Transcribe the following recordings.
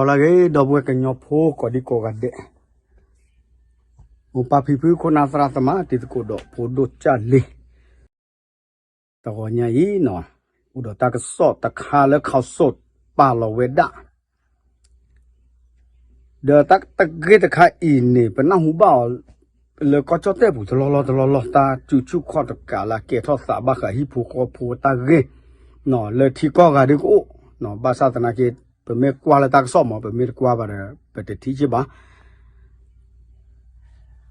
လၢဂ့ၤ ဒီပုၢ်ဝဲၢ်ကညီဖိကိးဒံကိးဂၤဒဲး, မိၢ်ပၢ်ဖံဖု ခိၣ်နၢ်သရၣ်သမါ တံၤသကိးဒီးဖိဒိၣ်ကၢ်လံၤ, တဂီၤညါအံၤ အိၣ်ဒီးတၢ်ကစီၣ်တခါလၢ ခီစိး ပာ်လီၤဝဲဒၣ် ဒီးတၢ်တဂ့ၢ်တခါအံၤန့ၣ် ပနၢ်ဟူဘၣ်အီၤ လၢကီၢ်ကၠီၣ်တဲၣ်ပူၤ တလီၢ်လီၢ်တလီၢ်လီၢ် တၢ်စုဆူၣ်ခီၣ်တကးလၢအကဲထီၣ်သးဘၣ်ဃးဟံၣ်ဖိဃီဖိတၢ်ဂ့ၢ်, လၢထံကီၢ်ဂၤဒုကအိၣ်, ဘၣ်ဆၣ်သနာ်က့ ပမ့ၢ်ကွၢ်လၢတၢ်ကစီၣ်မး ပမ့ၢ်တကွၢ်ဘၣ်ဒီး ပတထံၣ်က့ဘၣ်.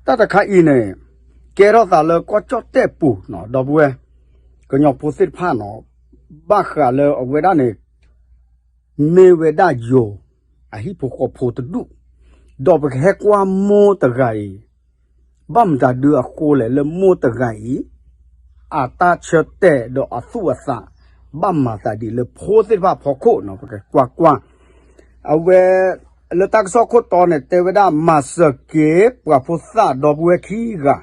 တၢ်တခါအံၤန့ၣ် ကဲထီၣ်သးလၢကီၢ်ကၠီၣ်တဲၣ်ပူၤ ဒီပုၢ်ဝဲၢ် ကညီဖိသ့ၣ်တဖၣ်န့ၣ် ဘၣ်ဃးလၢအဝဲဒၣ်န့ၣ် မ့ၢ်ဝဲဒၣ်ယိၤ အဟံၣ်ဖိဃီဖိတဒူၣ်, ဒီးပကဟဲကွၢ်မိၢ်တဂၤအံၤ ဘၣ်မတၤဒုအဃိလဲၣ် လၢမိၢ်တဂၤအံၤ အတၢ်ဆၢတဲာ်ဒီးအသူၣ်အသး ဘၣ်မၤသးဒ်လဲၣ်လၢဖိသ့ၣ်တဖၣ်အဖီခိၣ်န့ၣ် ပကကွၢ်ကွၢ်, အဝဲ လၢတၢ်ကစီၣ်ခိၣ်တီန့ၣ် တဲဝဲဒၣ် မၤစၢၤက့ၤပှၤဖိသၣ်ဒီပုၢ်ဝဲၢ်ခံဂၤ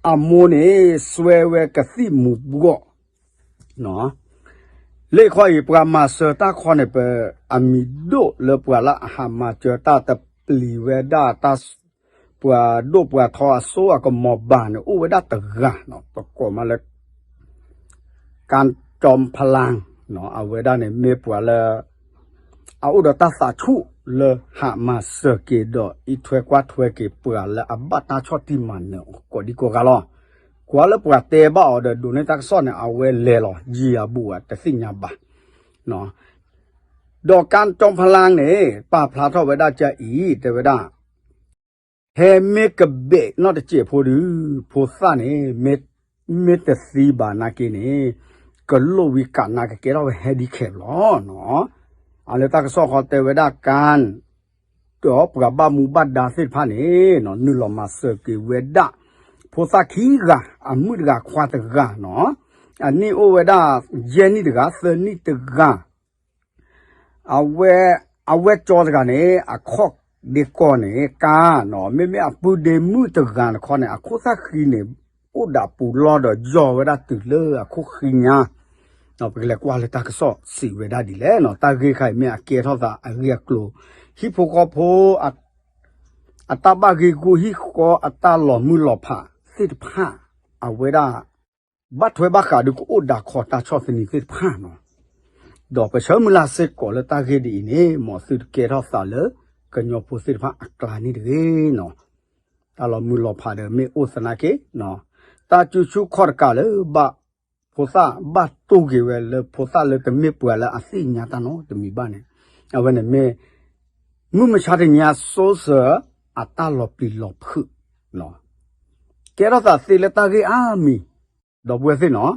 အမိၢ်န့ၣ် စွဲဝဲကသံၣ်မူၤဘှီး လၢခီအံၤ ပှၤမၤစၢၤတၢ်ခီန့ၣ် ပအမံၤဒိၣ်လၢပှၤလၢအဟးမၤစၢၤတၢ်တပျံၤဝဲဒၣ် ပှၤဒိၣ်ပှၤထီအစိအကမီၤဘၣ်န့ၣ် အိၣ်ဝဲဒၣ်တဂၤ ပကိးမးလၢ ကၣ်ကၠီဖလၣ်, အဝဲဒၣ်န့ၣ်မ့ၢ်ပှၤလၢ အအိၣ်ဒီးတၢ်သးဆူၣ်လၢဟးမၤစၢၤက့ၤဒီး အံးထွဲကွၢ်ထွဲက့ၤပှၤလၢအဘၣ်တၢ်ဆီၣ်တံၢ်မၤနၢၤအီၤကိးဒံကိးဂၤလီၤ. ကွၢ်လၢပှၤတဲဘၣ်အီၤဒီး ဒိးန့ၢ်တၢ်ကစီၣ်န့ၣ် အဝဲလဲၤလီၤ ယံာ်အဘူးအတသ့ၣ်ညါဘၣ်. ဒီးကၣ်ကၠီဖလၣ်န့ၣ် ပာ်ဖျါထီၣ်ဝဲဒၣ်ကအံၤ တဲဝဲဒၣ် ဟဲမ့ၢ်ကဘဲးနီၢ်တစဲးဖိဒီး ဖိသၣ်န့ၣ် မ့ၢ်တသံဘၣ်နာ်က့န့ၣ် ကလိၣ်ဝံၤကးနါ ကကဲထီၣ်ဝဲ handicap လီၤ. အလၢတၢ်ကစီၣ်ဃီတဲဝဲဒၣ် ကၣ် ဒီးပှၤဘၣ်မူဘၣ်ဒါသ့ၣ်တဖၣ်န့ၣ် နုာ်လီၤမၤစၢၤက့ၤဝဲဒၣ် ဖိသၣ်ခံဂၤ အမုၣ်တဂၤခွါတဂၤန့ၣ် အနံၣ်အိၣ်ဝဲဒၣ် ယဲၢ်နံၣ်တဂၤ သၢနံၣ်တဂၤ အဝဲ အဝဲၢ်ကၠီတဂၤန့ၣ် အခီၣ်ဒ့ကီၢ်န့ၣ် ကၣ်န့ၣ် မ့မ့ၢ်အပုၢ်ဒ့မုၣ်တဂၤတခီန့ၣ် အခိၣ်သၣ်ဃံန့ၣ် အိၣ်ဒၣ်ပူၤလီၢ်ဒီးယီၢ်ဝဲဒၣ်တုၤလၢအခိၣ်ဃံညါ, ပကလဲၤကွၢ်လၢတၢ်ကစီၣ်စံးဝဲဒၣ်ဒ်လဲၣ်န့ၣ် တၢ်ဂ့ၢ်ခါအံၤမ့ၢ်အကဲထီၣ်သးအဂ့ၢ်အကျိၤ ဟံၣ်ဖိဃီဖိ အတၢ်ဘၣ်ဂ့ၢ်ဂူာ်ဟံၣ်ဃီအတၢ်လီၤမုၢ်လီၤဖးသ့ၣ်တဖၣ် အဝဲဒၣ် ဘၣ်ထွဲဘၣ်ဃးဒီးကအိၣ်ဒၣ်ခီတၢ်ဆီၣ်သနံးသ့ၣ်တဖၣ်န့ၣ်, ဒီးပဆၢမုၢ်လၢ်စ့ၢ်ကီးလၢတၢ်ဂ့ၢ်ဒ်အံၤန့ၣ် မ်သုတကဲထီၣ်သးလၢ ကညီဖိသ့ၣ်တဖၣ်အကျါန့ၣ်တဂ့ၤန့ၣ်, တၢ်လီၤမုၢ်လီၤဖးဒီးမ့ၢ်အိၣ်သနာ်က့ တၢ်စုဆူၣ်ခီၣ်တကးလၢဘၣ် ဖိသၣ်ဘၣ်တူၢ်က့ၤဝဲလၢဖိသၣ်လၢတမ့ၢ်ပှၤလၢအသ့ၣ်ညါတၢ်နီတမံၤဘၣ်န့ၣ်, အဝဲန့ၣ်မ့ၢ် မုၢ်မဆါတနံၤအစိၤစၢၤ အတၢ်လီၤပျံၤလီၤဖုး ကဲထီၣ်သးသ့လၢတၢ်ဂ့ၢ်အါမံၤ ဒီပုၢ်ဝဲၢ်သ့ၣ်န့ၣ်,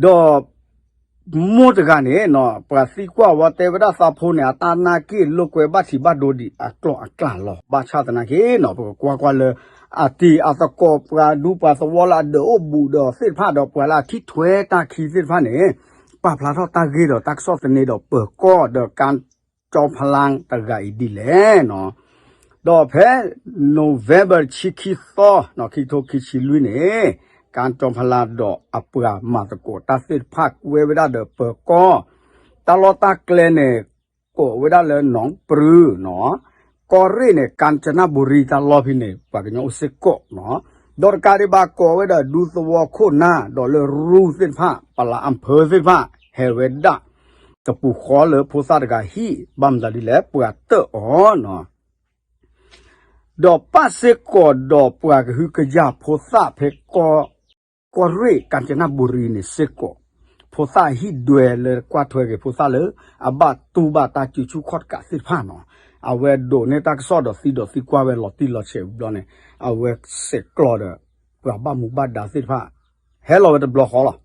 ဒီး မိၢ်တဂၤန့ၣ် ပှၤသံကွၢ်ဝဲတဲဝဲဒၣ်သးဖိန့ၣ် အတၢ်နာ်က့ၣ်လိာ်ကွဲဘၣ်ထံးဘၣ်ဒိဒံးအကျိၤအကျဲလီၤ. ဘၣ်ဆၣ်သနာ်က့န့ၣ် ပကကွၢ်ကွၢ်လၢ အတံၤအသကိးပှၤဒူပှၤသဝီလၢအဒၢးအိၣ်ဘူးဒီးသ့ၣ်တဖၣ်ဒီးပှၤလၢအထံၣ်ထွဲတၢ်ခံသ့ၣ်တဖၣ်န့ၣ် ပာ်ဖျါထီၣ်တၢ်ဂ့ၢ်ဒီးတၢ်ကစီၣ်သန့ဒီးပၢၤကီၢ်ဒီးကၣ်ကၠီဖလၣ်တဂၤအံၤဒ်လဲၣ်န့ၣ်, ဒီးဖဲ November တဆံခံသီ ခံကထိခံဆံလွံၢ်န့ၣ် ကၣ်ကၠီဖလၣ်ဒီးအပှၤ မၤသကိးတၢ်သ့ၣ်တဖၣ်ကွဲဝဲဒၣ်ဒီးပၢၤကီၢ်, တၢ်လီၢ်တၢ်ကျဲန့ၣ် ကိးဝဲဒၣ်လၢနီၣ်ပြူၤန့ၣ်, ကီၢ်ရ့ၣ်န့ၣ် ကၣ်ကၠနၣ်ဘူရံၤတၢ်လီၢ်ဖဲန့ၣ် ပှၤကညီအိၣ်စ့ၢ်ကီးန့ၣ်, ဒီးတကးဒံးဘၣ်ကိးဝဲဒၣ်ဒူသဝီခိၣ်နၢ် ဒီးလၢရူသ့ၣ်တဖၣ် ပလၢအဖၢသ့ၣ်တဖၣ် ဟဲဝဲဒၣ် တပူၤဃီလၢဖိသၣ်တဂၤဟံၣ် ဘၣ်မတၤဒ်လဲၣ် ပှၤတၢၣ်အီၤန့ၣ် ဒီးပၣ်စ့ၢ်ကီးဒီးပှၤကဟုကယာ်ဖိသၣ်ဖဲ ကီၢ်ရ့ၣ် ကၣ်ကၠနၣ်ဘူရံၤန့ၣ်စ့ၢ်ကီး, ဖိသၣ်ဟံၣ်ဒွဲလၢကွၢ်ထွဲက့ၤဖိသၣ်လၢ အဘၣ်တူၢ်ဘၣ်တၢ်စုဆူၣ်ခီၣ်တကးသ့ၣ်တဖၣ်န့ၣ်, အဝဲဒိးန့ၢ်တၢ်ကစီၣ်ဒီးသံဒီးသံကွၢ်ဝဲလီၤတံၢ်လီၤဆဲးဝံၤဘျီန့ၣ် အဝဲဆဲးကျိးဒီး ပှၤဘၣ်မူဘၣ်ဒါသ့ၣ်တဖၣ် ဟဲလီၤဝဲတဘျီဃီလီၤ.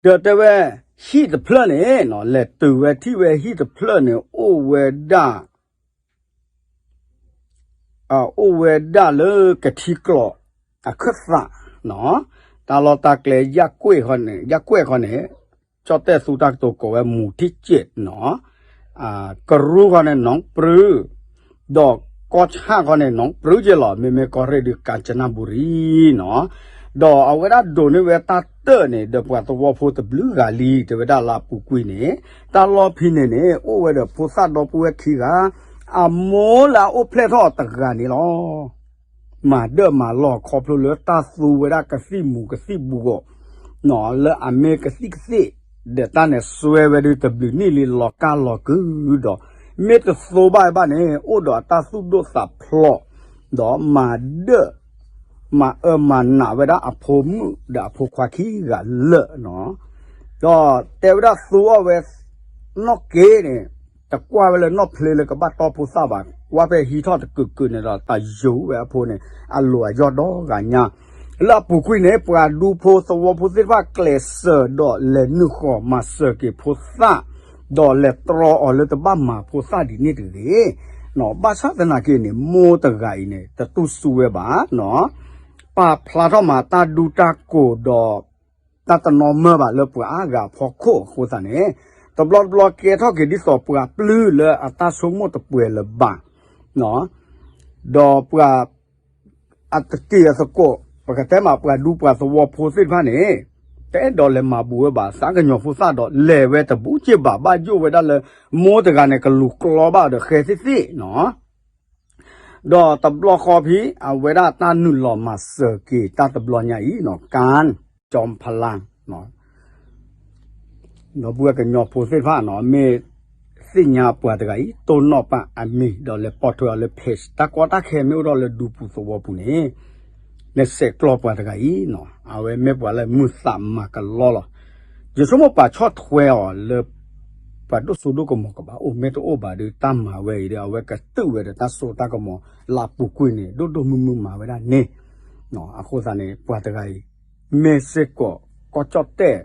ဒီးတဲဝဲ ဟံၣ်တဖျၢၣ်န့ၣ် လဲၤတုၤဝဲထံၣ်ဝဲဟံၣ်တဖျၢၣ်န့ၣ် အိၣ်ဝဲဒၣ် အိၣ်ဝဲဒၣ်လၢကထံကျိးအခၢၣ်သးန့ၣ်, တၢ်လီၢ်တၢ်ကျဲ ယၣ်ကွဲၣ်ဃီန့ၣ် ကၠီၣ်တဲၣ်သူတၢ်ကတိၤကိးဝဲမူၤထံၣ်စဲးန့ၣ်, ကရူၢ်ဃီန့ၣ် နီၣ်ပြူၤ ဒီးကီၢ်ဆၣ်ဃီန့ၣ် နီၣ်ပြူၤက့လီၤ, မ့မ့ၢ်ကီၢ်ရ့ၣ်ဒုး ကၣ်ကၠနၣ်ဘူရံၤန့ၣ်, ဒီးအဝဲဒၣ်ဒိးန့ၢ်ဝဲတၢ်တၢၣ်န့ၣ် ဒီးပှၤသဝီဖိတဘျုးဂၤလံ တဲဝဲဒၣ်လၢအပူၤကွံာ်န့ၣ်, တၢ်လီၢ်ဖဲန့ၣ်န့ၣ် အိၣ်ဝဲဒီးဖိသၣ်ဒီပုၢ်ဝဲၢ်ခံဂၤ, အမိၢ်လၢအအိၣ်ဖျဲၣ်ထီၣ်အီၤတဂၤန့ၣ်လီၤ. မၤဒၢၣ်မၤလီၢ်ခီဖျိလၢတၢ်သူဝဲဒၣ်ကသံၣ်မူၤကသံၣ်ဘှီး လၢအမ့ၢ်ကသံၣ်ကသ့ၣ်, ဒီးတၢ်န့ၣ်စွဲဝဲဒုးတဘျုးနံၣ်လံလီၤကၢ်လီၤကုၤဒီး, မ့ၢ်တသူဘၣ်ဘၣ်န့ၣ် အိၣ်ဒီးအတၢ်သူၣ်ဒိၣ်သးဖျိး, ဒီးမၤဒၢၣ် မၤအၢမၤနးဝဲဒၣ်အဖိမုၣ်ဒီးအဖိခွါခံဂၤလၢာ်နီၤ, ဒီးတဲဝဲဒၣ်သူအီၤဝဲ နီၢ်က့န့ၣ် တကွၢ်ဝဲလၢနီၢ်ဖျ့လၢကဘၣ်တီဖိသၣ်ဘၣ်, ကွၢ်ဖဲဟံးထီၣ်တကုာ်ကုာ်န့ၣ်ဒီး တၢ်ယိၤဝဲအဖိန့ၣ် အလီၢ်အယီၢ်ဒီဂၤညါ, လၢအပူၤကွံာ်န့ၣ် ပှၤဒူဖိသဝီဖိသ့ၣ်တဖၣ် ကျဲးစၢးဒီးလဲၤနုာ်ဃီၤမၤစၢၤက့ၤဖိသၣ်, ဒီးလဲၤတြီအီၤလၢတဘၣ်မၤဖိသၣ်ဒ်န့ၣ်တဂ့ၤ, ဘၣ်ဆၣ်သနာ်က့န့ၣ် မိၢ်တဂၤအံၤန့ၣ် တတူၢ်စူဝဲဘၣ်နီၤ, ပာ်ဖျါထီၣ်မးတၢ်ဒူတၢ်ကိၢ်ဒီး တၢ်တနီၢ်မၢဘၣ်လၢပှၤအါဂၤအဖီခိၣ်အဃိသတးန့ၣ်, တဘျီတဘျီကဲထီၣ်က့ၤဒ်သိးပှၤပျုၢ်လၢအတၢ်ဆိကမိၣ်တပှဲၤလၢၤဘၣ်, ဒီးပှၤ အတက့ၢ်အသကိး ပကတဲမးပှၤဒူပှၤသဝီဖိသ့ၣ်တဖၣ်န့ၣ် တအဲၣ်ဒိးလဲၤမၤဘူးဝဲဘၣ် သးကညီၤဖိသၣ်ဒီး လဲၤဝဲတဘူးက့ၢ်ဘၣ် ဘၣ်ယိၣ်ဝဲဒၣ်လၢ မိၢ်တဂၤန့ၣ် ကလူၤကျီဘၣ်ဒီးဃဲသ့ၣ်သ့ၣ်နီၤ, ဒီးတဘျီဃီဖဲ အဝဲဒၣ်တၢ်နုာ်လီၤမၤစၢၤက့ၤတၢ်တဘျီညါအံၤနီၤ ကၠီဖလါ ဒီပုၢ်ဝဲၢ်ကညီဖိသ့ၣ်တဖၣ်နီၤ မ့ၢ်သ့ၣ်ညါပှၤတဂၤအံၤ တိၢ်နီၣ်ပာ်အမံၤ ဒီးလဲၤပိာ်ထွဲအီၤလၢ page တၢ်ကီတၢ်ခဲမ့ၢ်အိၣ်ထီၣ်လၢဒူပူၤသဝီပူၤန့ၣ်, လဲၤဆဲးကျိးပှၤတဂၤအံၤနီၤ အဝဲမ့ၢ်ပှၤလၢမုာ်သးမၤကလီလီၤ. ယဆိကမိၣ်ပာ်ဆီၣ်ထွဲအီၤလၢ ပှၤဒိၣ်စိဒိၣ်ကမီၤကဘၣ်အိၣ် မ့ၢ်တအိၣ်ဘၣ်ဒီး တၢ်မၤဝဲအံၤဒီး အဝဲကတုာ်ဝဲဒီးတၢ်စိတၢ်ကမီၤ လၢအပူၤကွံာ်န့ၣ် ဒိၣ်ဒိၣ်မုၢ်မုၢ်မၤဝဲဒၣ်န့ၣ်, အဃိသတးန့ၣ် ပှၤတဂၤအံၤ မ့ၢ်စ့ၢ်ကီး ကီၢ်ကၠီၣ်တဲၣ်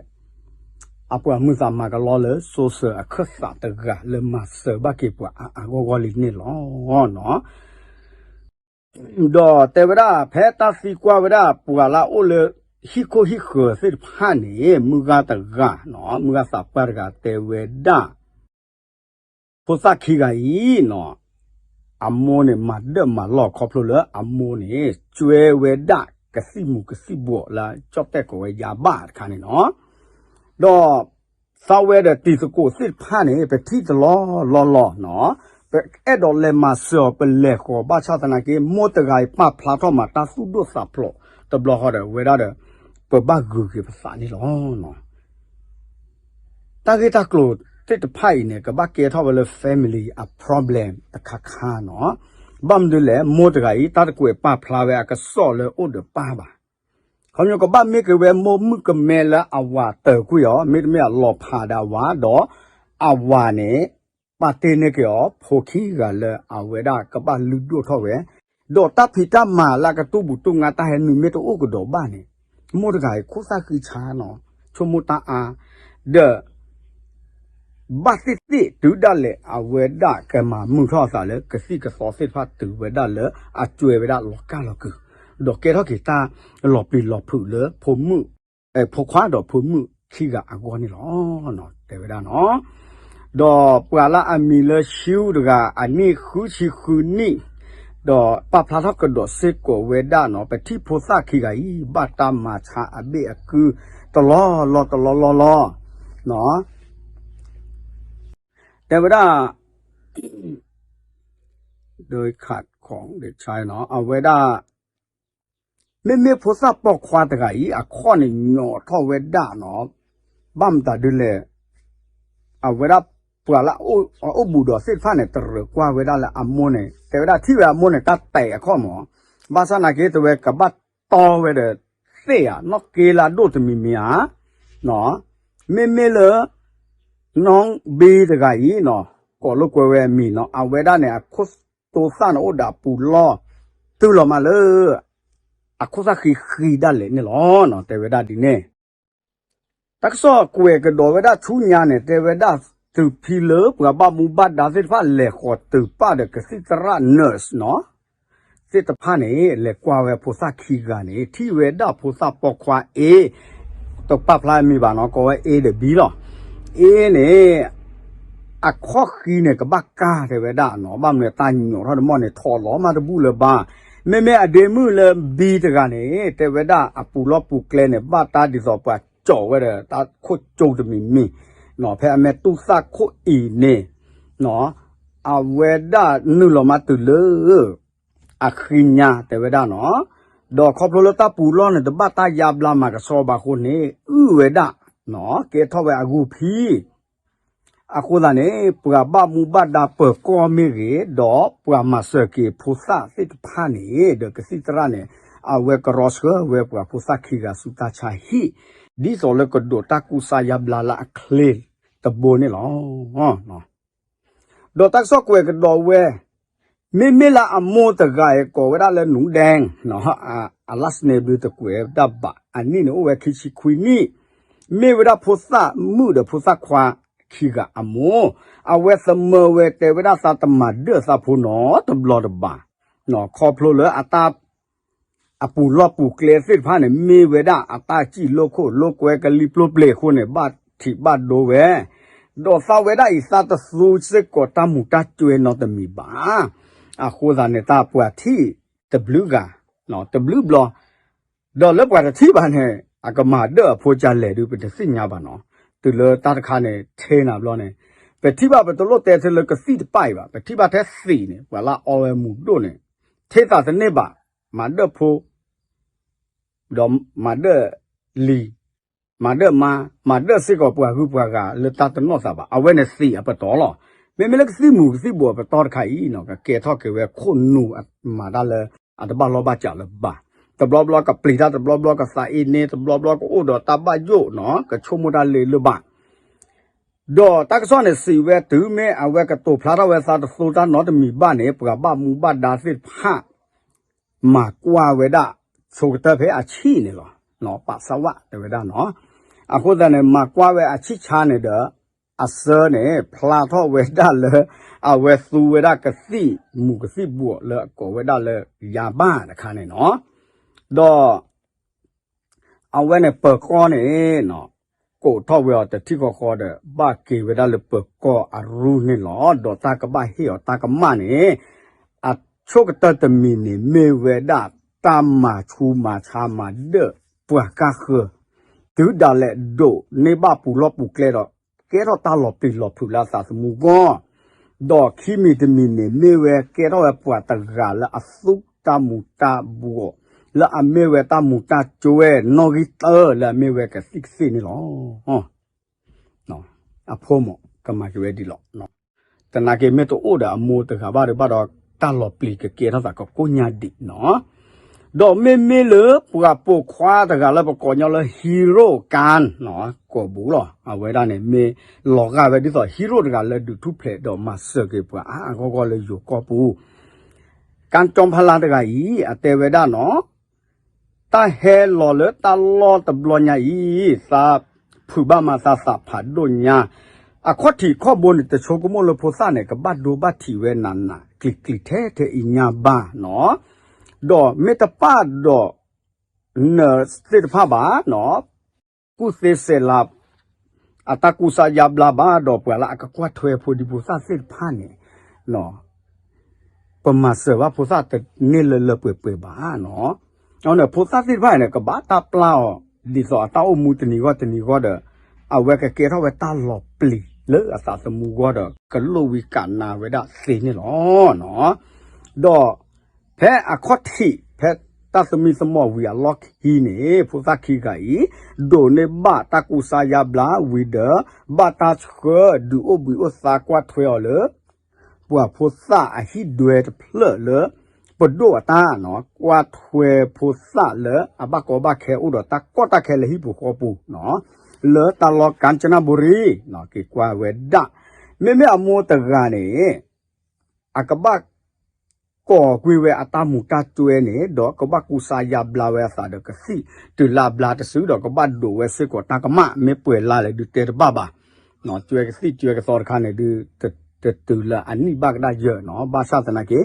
အပှၤမုာ်သးမၤကလီလၢ စိၤစၢၤအခၢၣ်သးတဂၤလၢမၤစၢၤဘၣ်က့ၤပှၤအါအါဂီၢ်ဂီၢ်လံန့ၣ်လီၤ. ဒီးတဲဝဲဒၣ် ဖဲတၢ်သံကွၢ်ဝဲဒၣ် ပှၤလၢအအိၣ်လၢ ဟံၣ်ခိၣ်ဟံၣ်ဃၢၤသ့ၣ်တဖၣ်န့ၣ် မုၢ်ဂၤတဂၤနီၤ မုၢ်ဂၤသးပှၢ်တဂၤတဲဝဲဒၣ် ဖိသၣ်ခံဂၤအံၤနီၤ အမိၢ်န့ၣ် မၤဒၢၣ်မၤလီၢ်ခီဖျိလၢအမိၢ်န့ၣ် ကွဲဝဲဒၣ်ကသံၣ်မူၤကသံၣ်ဘှီးလၢကၠီၣ်တဲၣ်ကိးဝဲယါဘၣ်တခါန့ၣ်နီၤ, ဒီး သးဝဲဒီးတံၤသကိးသ့ၣ်တဖၣ်န့ၣ် ပထံၣ်တလီၢ်လီၢ်လီၢ်နီၤ, ပအဲၣ်ဒိးလဲၤမၤစၢၤအီၤ ပလဲၤဃီၤ ဘၣ်ဆၣ်သနာ်က့ မိၢ်တဂၤအံၤပာ်ဖျါထီၣ်မးတၢ်သူၣ်ဒိၣ်သးဖျိး တဘျီဃီဒီး ဝဲဒၣ်ဒီး ပဘၣ်ဂုာ်က့ၤပသးန့ၣ်လီၤ. တၢ်ဂ့ၢ်တၢ်ကျိၤသ့ၣ်တဖၣ်အံၤန့ၣ် ကဘၣ်ကဲထီၣ်ဝဲလၢ family အ problem တခါခါနီၤ, ဘၣ်မနုၤလဲၣ် မိၢ်တဂၤအံၤ တၢ်တကွဲးပာ်ဖျါဝဲအကစီၣ်လၢအိၣ်ဒီးပၢ်ဘၣ် ခီဖျိကဘၣ်မ့ၢ်က့ၤဝဲမိၢ်မုၣ်ကမဲလၢအဝၤတ့ၢ်ကွံာ်အီၤ မ့တမ့ၢ်အလီၤဖးဒီးအဝၤဒီး အဝၤန့ၣ် ပာ်တ့ၢ်န့ၢ်က့ၤအီၤ ဖိခံဂၤလၢအဝဲဒၣ်ကဘၣ်လုၢ်ဒိၣ်ထီၣ်ဝဲ, ဒီးတၢ်ဖံးတၢ်မၤလၢအကတူၢ်ဘူးတူၢ်ငါတၢ်ဟဲနုာ်မ့ၢ်တအိၣ်ကဒီးဘၣ်န့ၣ်, မိၢ်တဂၤအံၤခိၣ်သၣ်ဃံဆါနီၤ, ဆိကမိၣ်တၢ်အါ, ဒီး ဘၣ်သ့ၣ်သ့ၣ်တုၤဒၣ်လဲာ် အဝဲဒၣ်ကမၤမုာ်ထီၣ်အသးလၢကသံၣ်ကသီသ့ၣ်တဖၣ်တုၤဝဲဒၣ်လၢအစှဲဝဲဒၣ်လီၤကၢ်လီၤကုၤ, ဒီးကဲထီၣ်က့ၤတၢ်လီၤပျံၤလီၤဖုးလၢဖိမုၣ်, ဖိခွါဒီးဖိမုၣ်ခံဂၤအဂီၢ်န့ၣ်လီၤ. တဲဝဲဒၣ်နီၤ, ဒီးပှၤလၢအမံၤလၢ Shu တဂၤ အနံၣ်ဃုဆံဃုနံၣ်, ဒီးပာ်ဖျါထီၣ်ကဒီးစ့ၢ်ကီးဝဲဒၣ်နီၤ, ပထံၣ်ဖိသၣ်ခံဂၤအံၤ ဘၣ်တၢ်မၤဆါအဘ့ၣ်အကုတလီၢ်လီၢ်တလီၢ်လီၢ်လီၢ် တဲဝဲဒၣ် ဒီးခးခီၣ်ဒ့ဆါနီၤ အဝဲဒၣ် မ့မ့ၢ်ဖိသၣ်ပိာ်ခွါတဂၤအံၤ အခီၣ်န့ၣ်ညီထီၣ်ဝဲဒၣ်နီၤ, ဘၣ်မတၤဒ်လဲၣ်, အဝဲဒၣ်ပှၤလၢအအိၣ်ဘူးဒီးသ့ၣ်တဖၣ်န့ၣ် တရၢၢ်ကွၢ်ဝဲဒၣ်လၢအမိၢ်န့ၣ် တဲဝဲဒၣ်ထံၣ်ဝဲအမိၢ်န့ၣ် တၢ်တဲာ်အခီၣ်မး, ဘၣ်ဆၣ်နာ်က့ တဲဝဲကဘၣ်တီဝဲဒီးသ့ၣ်ဧါ နီၢ်က့လၢအဒိၣ်တမံၤမံၤဧါ မ့မ့ၢ်လၢ နီၢ်ဘ့တဂၤအံၤနီၤ, ကိးလိာ်ကွဲဝဲအမံၤနီၤ, အဝဲဒၣ်န့ၣ် အခိၣ်တိသၣ်န့ၣ်အိၣ်ဒီးအပူၤလီၢ်, တုၤလီၤမးလၢ အခိၣ်သၣ်ဃံဃံဒၣ်လဲာ်န့ၣ်လီၤ. တဲဝဲဒၣ်ဒ်န့ၣ် တၢ်ကစီၣ်ကွဲးကဒီးဝဲဒၣ်ဆူညါန့ၣ် တဲဝဲဒၣ်တုၤဖဲလၢပှၤဘၣ်မူဘၣ်ဒါသ့ၣ်တဖၣ်လဲၤဃီၤတုၤပာ်ဒီးကသံၣ်သရၣ် nurse နီၤ သ့ၣ်တဖၣ်န့ၣ် လဲၤကွၢ်ဝဲဖိသၣ်ခံဂၤန့ၣ် ထံၣ်ဝဲဒၣ်ဖိသၣ်ပိာ်ခွါ A, တပာ်ဖျါမံၤဘၣ်နီၤ ကိးဝဲ A ဒီး B လီၤ. A န့ၣ် အခီၣ်ဃံန့ၣ် ကဘၣ်ကါတဲဝဲဒၣ်နီၤ, ဘၣ်မနုၤတၢ်ညီထီၣ်တမီၢ်န့ၣ် ထီၣ်လီၤမးတဘူၣ်လၢၤဘၣ် မ့မ့ၢ်အဒ့မုၣ်လၢ B တဂၤန့ၣ် တဲဝဲဒၣ်အပူၤလီၢ်ပူၤကျဲန့ၣ် ဘၣ်တၢ်ဒ်သိးပှၤကၠီးဝဲဒီးတၢ်ခိၣ်ကၠိတမံၤမံၤ, ဖဲအမ့ၢ်တူၢ်သၣ်ခိၣ်အံၤန့ၣ် အဝဲဒၣ်နုာ်လီၤမးတုၤလၢ အဃံညါတဲဝဲဒၣ်နီၤ, ဒီးခီဖျိလၢတၢ်ပူၤလီၢ်န့ၣ် တဘၣ်တၢ်ယါဘျါမၤကဆှီဘၣ်အဃိန့ၣ် အုၣ်ဝဲဒၣ်, ကဲထီၣ်ဝဲအဂုၢ်ဖံ အဃိသတးန့ၣ် ပှၤဘၣ်မူဘၣ်ဒါပၢၤကီၢ်မ့ၢ်ဂ့ၤ ဒီးပှၤမၤစၢၤက့ၤဖိသၣ်သ့ၣ်တဖၣ်န့ၣ် ဒီးကသံၣ်သရၣ်န့ၣ် အဝဲကရီဆှၢဝဲပှၤဖိသၣ်ခံဂၤဆူတၢ်ဆါဟံၣ် ဒ်သိးလၢကဒိးတၢ်ကူစါယါဘျါလၢအချ့တဘိန့ၣ်လီၤ. ဒီးတၢ်ကစီၣ်ကွဲးကဒီးဝဲ, မ့မ့ၢ်လၢအမိၢ်တဂၤအံၤကိးဝဲဒၣ်လၢနူဒဲ, အ last name ဘျုးတကွဲးဒၣ်ဘၣ် အနံၣ်န့ၣ်အိၣ်ဝဲခံဆံခွံနံၣ်, မ့ၢ်ဝဲဒၣ်ဖိသၣ်မုၣ်ဒီးဖိသၣ်ခွါခံဂၤအမိၢ်, အဝဲသမၢဝဲတဲဝဲဒၣ်သးတမၤဒၢၣ်သးဖိနီတဘျီတဘၣ်, ခီဖျိလၢအတၢ် အပူၤလီၢ်ပူၤကျဲသ့ၣ်တဖၣ်န့ၣ် မ့ၢ်ဝဲဒၣ်အတၢ်စံၣ်လိာ်ခိၣ်လိာ်ကွဲကလံၤပျိပျဲၤအဃိန့ၣ် ဘၣ်ထံးဘၣ်ဒိဝဲ, ဒီးသးဝဲဒၣ်အံၤသးတသူစ့ၢ်ကီးတၢ်မူၤတၢ်ကၠွဲနီတမံၤဘၣ်. အဃိသတးန့ၣ် တၢ်ပှၤထံၣ်တဘျုးဂၤ, တဘျုးဘျီ, ဒီးလၢပှၤတထံၣ်ဘၣ်န့ၣ် အကမၤဒၢၣ်အဖိကလဲၣ်ဒုး ပတသ့ၣ်ညါဘၣ်နီၤ, တုၤလၢတၢ်တခါန့ၣ် ထဲနၤဘျီန့ၣ်, ပထံၣ်ဘၣ်ပတလိၣ်တဲထဲလၢကသံၣ်တပၣ်အံၤဘၣ်, ပထံၣ်ဘၣ်ထဲသံးန့ၣ် ပှၤလၢအအီဝဲမူၤဒိၣ်န့ၣ် ထဲသးတန့ၢ်ဘၣ်, မၤဒၢၣ်ဖိ ဒီးမၤဒၢၣ်လံၤ, မၤဒၢၣ်မါ, မၤဒၢၣ်စ့ၢ်ကီးပှၤဂုၤပှၤဂၤလၢတၢ်တနီၣ်သးဘၣ်. အဝဲန့ၣ်သံးအပတီၢ်လီၤ. မ့မ့ၢ်လၢကသံၣ်မူၤကသံၣ်ဘှီးအပတီၢ်တခါအံၤနီၤ ကကဲထီၣ်က့ၤဝဲခိၣ်နူာ်မၤတၢ်လၢအတဘၣ်လီၢ်ဘၣ်စးလၢၤဘၣ်. တဘျီဘျီကပျံၤတၢ်, တဘျီဘျီကသးအ့န့, တဘျီဘျီကအိၣ်ဒီးတၢ်ဘၣ်ယိၣ်နီၤ, ကဆိကမိၣ်တၢ်လၢလၢၤဘၣ်. ဒီးတၢ်ကစီၣ်န့ၣ်စံးဝဲ တုၤမ့ၢ်အဝဲကတိၤဖျါထီၣ်ဝဲသးတသူတၢ်နီတမံၤဘၣ်န့ၣ် ပှၤဘၣ်မူဘၣ်ဒါသ့ၣ်တဖၣ် မၤကွၢ်ဝဲဒၣ် ဆိကတၢၢ်ဖဲအဆံၣ်န့ၣ်လီၤ. ပာ်စၢ်ဝဲတဲဝဲဒၣ်နီၤ. အဃိသတးန့ၣ် မၤကွၢ်ဝဲအဆံၣ်ဆါန့ၣ်ဒီး အဆၢန့ၣ် ဖျါထီၣ်ဝဲဒၣ်လၢ အဝဲသူဝဲဒၣ်ကသံၣ်မူၤကသံၣ်ဘှီးလၢအကိးဝဲဒၣ်လၢယါဘၣ်တခါန့ၣ်နီၤ. ဒီး အဝဲန့ၣ်ပၢၤကီၢ်န့ၣ် ကိးထီၣ်ဝဲအီၤတထံၣ်ဃီဃီဒီး ဘၣ်က့ၤဝဲဒၣ်လၢပၢၤကီၢ်အရူၢ်န့ၣ်လီၤ. ဒီးတၢ်ကဘၣ်ဟ့ၣ်အီၤတၢ်ကမၣ်န့ၣ် အဆိကတၢၢ်တမံၤန့ၣ် မ့ၢ်ဝဲဒၣ်တၢ်မၤဆူးမၤဆါမၤဒၢၣ်ပှၤကါဃၢၤ တုၤဒၣ်လဲာ်ဒိးန့ၢ်ဘၣ်ပူၤလီၢ်ပူၤကျဲဒီး ကဲထီၣ်တၢ်လီၤပျံၤလီၤဖုးလၢအသးသမူအဂီၢ်, ဒီးခံမံၤတမံၤန့ၣ် မ့ၢ်ဝဲကဲထီၣ်ဝဲပှၤတဂၤလၢအသူတၢ်မူၤတၢ်ဘှီး လၢအမ့ၢ်ဝဲတၢ်မူၤတၢ်ကၠိဝဲနီၣ်ဂံၢ်တၢလၢအမ့ၢ်ဝဲကသံၣ်ကသ့ၣ်န့ၣ်လီၤ. အဖိမး ကမၤက့ၤဝဲဒ်လီၤ. တနာ်က့မ့ၢ်တအိၣ်ဒီးအမိၢ်တဂၤဘၣ်ဒီးဘၣ်ဒီးတၢ်လီၤပျံၤကကဲထီၣ်သးကကိးညါဒံးနီၤ. ဒီးမ့မ့ၢ်လၢပှၤပိာ်ခွါတဂၤလၢပကိးညီလၢ Hero Kan နီၤ ကိာ်ပူၤလီၤ. အဝဲဒၣ်န့ၣ် မ့ၢ်လီၤဂာ်ဝဲဒ်သိး Hero တဂၤလၢဒုးထူၣ်ဖျဲးဒီးမၤစၢၤက့ၤပှၤအါအါဂီၢ်ဂီၢ်လၢယိၤကီၢ်ပူၤ ကၠီဖါလါတဂၤအံၤ အတဲဝဲဒၣ်နီၤ, တၢ်ဟဲလီၤလၢတၢ်လီၢ်တဘျီညါအံၤ သးဖုးဘၣ်မၤသးသးဖးဒိၣ်ညါ, အခီၣ်ထံးခီၣ်ဘိန့ၣ် တဆိကမိၣ်လၢဖိသၣ်န့ၣ် ကဘၣ်ဒိဘၣ်ထံးဝဲနးနးကျံၤကျံၤထဲထဲအံၤညါဘၣ်နီၤ, ဒီးမ့ၢ်တပၣ်ဒီး နသ့ၣ်တဖၣ်ဘၣ်နီၤ ကူၣ်သ့စဲးလၤ အတၢ်ကူစါယါဘျါဘၣ်ဒီး ပှၤလၢအကကွၢ်ထွဲဖိဒံဖိသၣ်သ့ၣ်တဖၣ်န့ၣ် ပမၤစၢၤဘၣ်ဖိသၣ်တန့ၢ်လၢလၢပှဲၤပှဲၤဘၣ်နီၤ. အန့ၣ် ဖိသၣ်သ့ၣ်တဖၣ်န့ၣ် ကဘၣ်တၢ်ပျၢ်အီၤ ဒ်သိးအတၢ်အိၣ်မူတနံၤဂီၢ်တနံၤဂီၢ်ဒီး အဝဲကကဲထီၣ်ဝဲတၢ်လီၤပျံၤလၢအသးသမူဂီၢ်ဒီး ကလိၣ်ဝံၤကးနါဝဲဒၣ်သ့န့ၣ်လီၤ. ဒီးဖဲအခီၣ်ထံး ဖဲတၢ်သမံသမိးဝံၤအလီၢ်ခံန့ၣ် ဖိသၣ်ခံဂၤအံၤ ဒိးန့ၢ်ဘၣ်တၢ်ကူစါယါဘျါဝံၤဒီး ဘၣ်တၢ်ဆှၢဒုးအိၣ်ဘှံးအိၣ်သါကွၢ်ထွဲအီၤလၢ ပှၤဖိသၣ်အဟံၣ်ဒွဲတဖျၢၣ်လၢ ပဒိၣ်အတၢ်နီၤ ကွၢ်ထွဲဖိသၣ်လၢအဘၣ်ကီဘၣ်ခဲအိၣ်ဒီးတၢ်ကီတၢ်ခဲလၢဟံၣ်ပူၤဃီပူၤနီၤ လၢတၢ်လီၢ်ကၠီဖါလါတဂၤအံၤ က့ၤကွၢ်ဝဲဒၣ် မ့မ့ၢ်အမိၢ်တဂၤန့ၣ် အကဘၣ် ကိးကွံာ်ဝဲအတၢ်မူၤတၢ်ကၠွဲန့ၣ် ဒီးကဘၣ်ကူစါယါဘျါဝဲအသးဒီးကသံၣ်တုၤလၢအဘျါတစုဒီးကဘၣ်ဒိးဝဲစ့ၢ်ကီးတၢ်ကမၣ် မ့ၢ်ပှဲၤလါလဲၣ်ဒုးတဲတဘၣ်ဘၣ်. ကၠွဲကသံၣ်ကၠွဲကသီတခါန့ၣ်ဒုး တတုၤလၢအနံၣ်ဘၣ်ကဒါယၢၤနီၤ ဘၣ်ဆၣ်သနာ်က့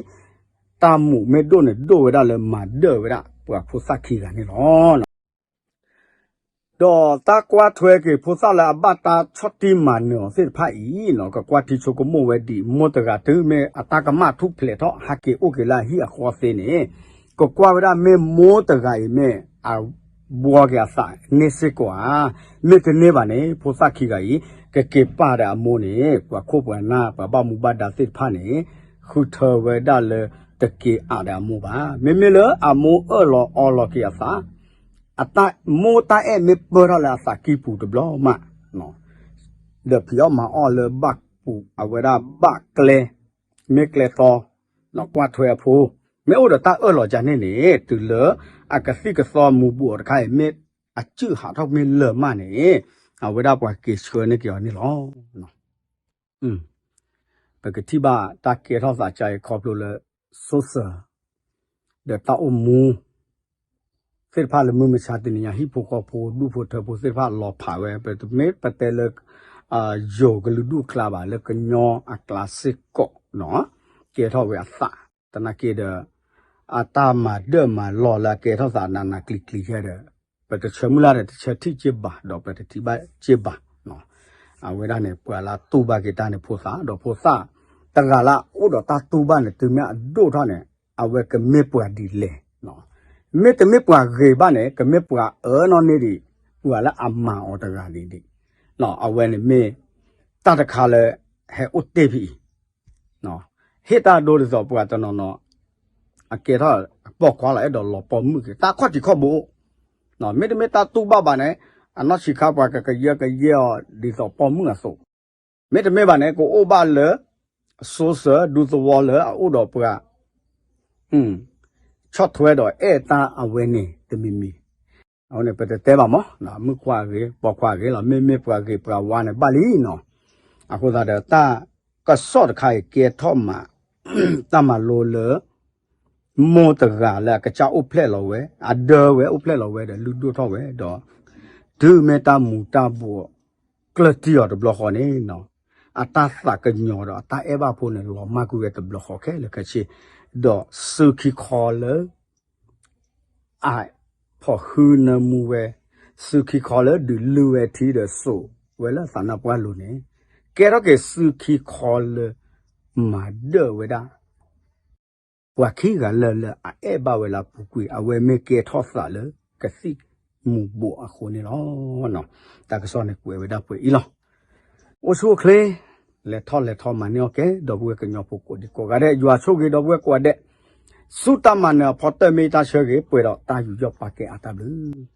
တၢ်မူၤမ့ၢ်ဒိၣ်န့ၣ်ဒိၣ်ဝဲဒၣ်လၢမၤဒၢၣ်ဝဲဒၣ်ပှၤဖိသၣ်ခံဂၤန့ၣ်လီၤ. ဒီးတၢ်ကွၢ်ထွဲက့ၤဖိသၣ်လၢအဘၣ်တၢ်ဆီၣ်တံၢ်မၤနၢၤအီၤသ့ၣ်တဖၣ်အံၤနီၤ ကကွၢ်ထံဆိကမိၣ်ဝဲဒ်အံၤ မိၢ်တဂၤတုၤမ့ၢ်အတၢ်ကမၣ်ထူၣ်ဖျဲးထီၣ်ဟးက့ၤအိၣ်က့ၤလၢအဟံၣ်အဃီသ့န့ၣ် ကကွၢ်ဝဲဒၣ်မ့ၢ်မိၢ်တဂၤအံၤမ့ၢ်အဘှီက့ၤအသးန့ၢ်စ့ၢ်ကီးဧါ, မ့ၢ်တန့ၢ်ဘၣ်န့ၣ် ဖိသၣ်ခံဂၤအံၤ ကက့ၤပာ်ဒီးအမိၢ်န့ၣ် ပှၤခိၣ်ပှၤနၢ် ပှၤဘၣ်မူဘၣ်ဒါသ့ၣ်တဖၣ်န့ၣ် ဃုထၢဝဲဒၣ်လၢတက့ၤအးဒီးအမိၢ်ဘၣ်. မ့မ့ၢ်လၢအမိၢ်အၢၣ်လီၤအီလီၤက့ၤအသး အတၢ်မိၢ်တၢ်အဲၣ်မ့ၢ်ပၢၢ်ထီၣ်လၢအသးကံၢ်ပူၤတဘျီမး, ဒီးဖံးအီၣ်မၤအီၣ်လၢဘၣ်ပူၤ အဝဲဒၣ်ဘၣ်ကျဲ, မ့ၢ်ကျဲသီ, ကွၢ်ထွဲအဖိ, မ့ၢ်အိၣ်ဒီးတၢ်အၢၣ်လီၤကၢန့ၣ်န့ၣ် တုၤလၢအကသံၣ်ကသီမူၤဘူးအီၤတခါအံၤ မ့ၢ်အစုၣ်ဟးထီၣ်မ့ၢ်လၢာ်မးန့ၣ် အဝဲဒၣ်ပှၤက့ၤဆှၢန့ၢ်က့ၤအီၤန့ၣ်လီၤ. ပကထံၣ်ဘၣ်တၢ်ကဲထီၣ်သးကါအံၤခီဖျိလၢ စိစၢၤ ဒီးတၢ်အိၣ်မူ သ့ၣ်တဖၣ်လၢမုၢ်မဆါတနံၤညါ ဟံၣ်ဖိဃီဖိ ဒူၣ်ဖိထၢဖိသ့ၣ်တဖၣ်လီၤဖးဝဲ ပတမ့ၢ်ပတဲလၢ ယိၤကလုာ်ဒူၣ်အကျါဘၣ် လၢကညီအကျါစ့ၢ်ကီး ကဲထီၣ်ဝဲအသး သနာ်က့ဒီး အတၢ်မၤဒၢၣ်မၤလီၢ်လၢအကဲထီၣ်သးနးနးကျံၤကျံၤခဲဒီး ပတဆၢမုၢ်လၢ်ဒီးတဆၢထံၣ်က့ဘၣ် ဒီးပတထံၣ်ဘၣ်က့ဘၣ် အဝဲဒၣ်န့ၣ် ပှၤလၢတူၢ်ဘၣ်က့ၤတၢ်န့ၣ်ဖိသၣ် ဒီးဖိသၣ်တဂၤလၢအအိၣ်ဒီးတၢ်တူၢ်ဘၣ်န့ၣ် တုၤမ့ၢ်အဒိၣ်ထီၣ်န့ၣ် အဝဲကမ့ၢ်ပှၤဒ်လဲၣ်, မ့တမ့ၢ်ပှၤဂ့ၤဘၣ်န့ၣ် ကမ့ၢ်ပှၤအၢနီၣ်န့ၢ်ဒံး ပှၤလၢအမၤအီၤတဂၤဒ်ဒံး, အဝဲန့ၣ်မ့ၢ်တၢ်တခါလၢ ဟဲအိၣ်တ့ၢ်ဖဲအံၤ ဟ့ၣ်တၢ်ဒိဒ်သိးပှၤတနီၤနီၤ အကဲထီၣ်ပိာ်ခွါလီၤ အဲၣ်ဒိးလီၤပိာ်မုၣ်က့ၤ တၢ်ခီၣ်ထံးခီၣ်ဘိ, မ့တမ့ၢ်တၢ်တူၢ်ဘၣ်ဘၣ်န့ၣ် အနီၢ်ဆံးခါပှၤကကယၢကယဲအီၤဒ်သိးပိာ်မုၣ်အသိး, မ့တမ့ၢ်ဘၣ်န့ၣ် ကအိၣ်ဘၣ်လၢ စိစၢၤဒူသဝီလၢအအိၣ်ဒီးပှၤ ဆီၣ်ထွဲဒီးအဲၣ်တၢ်အဝဲန့ၣ်တမံၤမံၤ, အဝဲန့ၣ်ပတတဲဘၣ်မး မုၣ်ခွါဂ့ၤ ပိာ်ခွါဂ့ၤလီၤ မ့မ့ၢ်ပှၤဂ့ၤပှၤဝါန့ၣ်ဘၣ်လံနီၤ, အဃိသတးဒီးတၢ်ကစီၣ်တခါအံၤကဲထီၣ်မး တၢ်မၤလိလၢ မိၢ်တဂၤလၢအကစၢ်အိၣ်ဖျဲၣ်လီၤဝဲ အဒၢဝဲအိၣ်ဖျဲၣ်လီၤဝဲဒီးလုၢ်ဒိၣ်ထီၣ်ဝဲဒီး တုၤမ့ၢ်တၢ်မူၤတၢ်ဘှီး ကျၢၢ်တံၢ်အီၤတဘျီဃီန့ၣ် အတၢ်သးကညီၤဒီးအတၢ်အဲၣ်ဘၣ်ဖိန့ၣ် လီၤမၢ်ကွံာ်ဝဲတဘျီဃီခဲလၢာ်ခဲဆ့, ဒီးစုခံခီလၢ အဖီၣ်ဃုနၢမူဝဲ စုခံခီလၢဒုးလုၢ်ဝဲထံဒီးစိာ်ဝဲလၢသးနါပှၢ်လိၤန့ၣ် ကဲထီၣ်က့ၤစုခံခီလၢ မၤဒၢၣ်ဝဲဒၣ် ပှၤခံဂၤလၢာ်လၢအအဲၣ်ဘၣ်ဝဲလၢအပူၤကွံာ် အဝဲမ့ၢ်ကဲထီၣ်သးလၢကသံၣ်မူၤဘှီးအဃိန့ၣ်လီၤ. တၢ်ကစီၣ်န့ၣ်ကွဲးဝဲဒၣ်ပှဲၤအံၤလီၤ. အိၣ်ဆူၣ်အိၣ်ချ့ လဲၤထီၣ်လဲၤထီမၤန့ၢ်အီၣ်ကဲ ဒီပုၢ်ဝဲၢ်ကညီဖိကိးဒံကိးဂၤဒဲး ယွၤဆိၣ်ဂ့ၤဒီပုၢ်ဝဲၢ်ကိးဂၤဒဲး ဆူတၢ်မၤနၢၤအဖီတၢၢ်မ့ၢ်တၢ်ဆၢဂ့ၤ ပှဲၤဒီးတၢ်ယူးယီၣ်ပာ်ကဲအါတၢ်ဘျုး